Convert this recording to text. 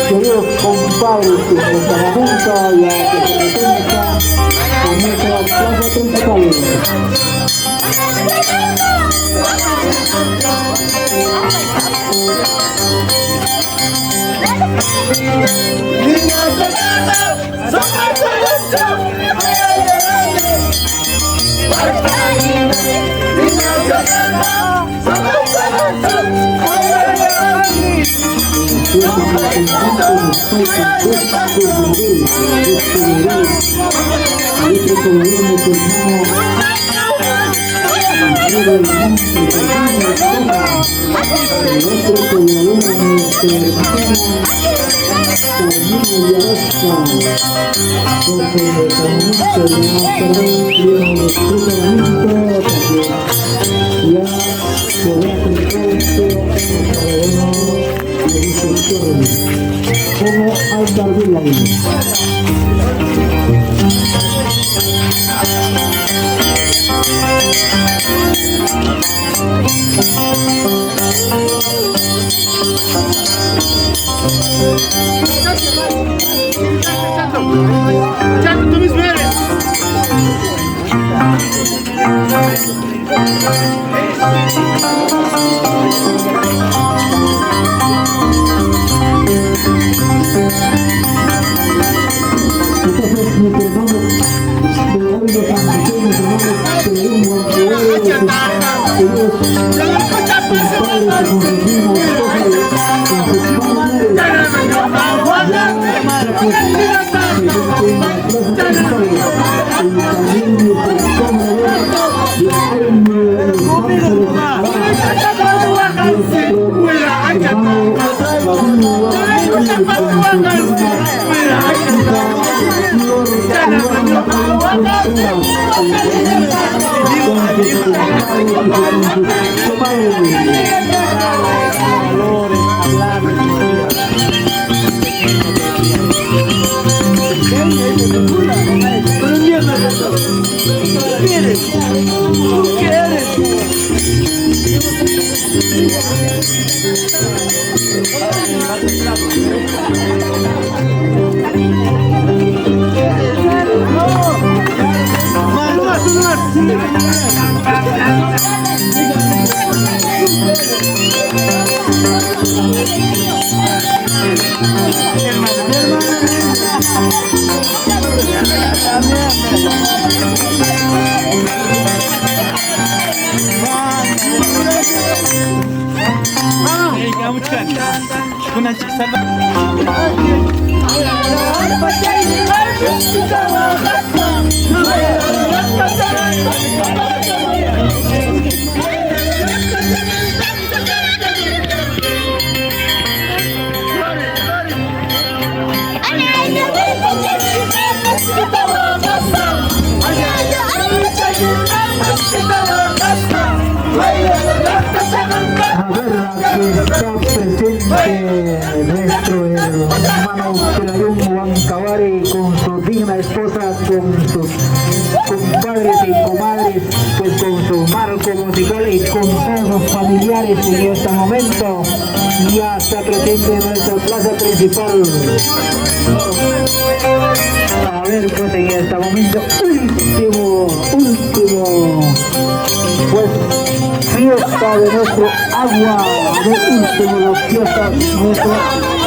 Queridos compadres que se junta y a que se presenta con nuestra plaza principal. Como Chato, tú mismo eres. Entonces, mi hermano, de hoy los anteños, hermanos, Hermano, A ver, aquí está presente nuestro hermano Pelayón Huancavari con su digna esposa, con sus compadres y comadres, pues con su marco musical y con todos los familiares en este momento. Ya está presente en nuestra plaza principal. A ver, pues en este momento, último, pues fiesta de nuestro agua, de último la fiesta nuestro agua.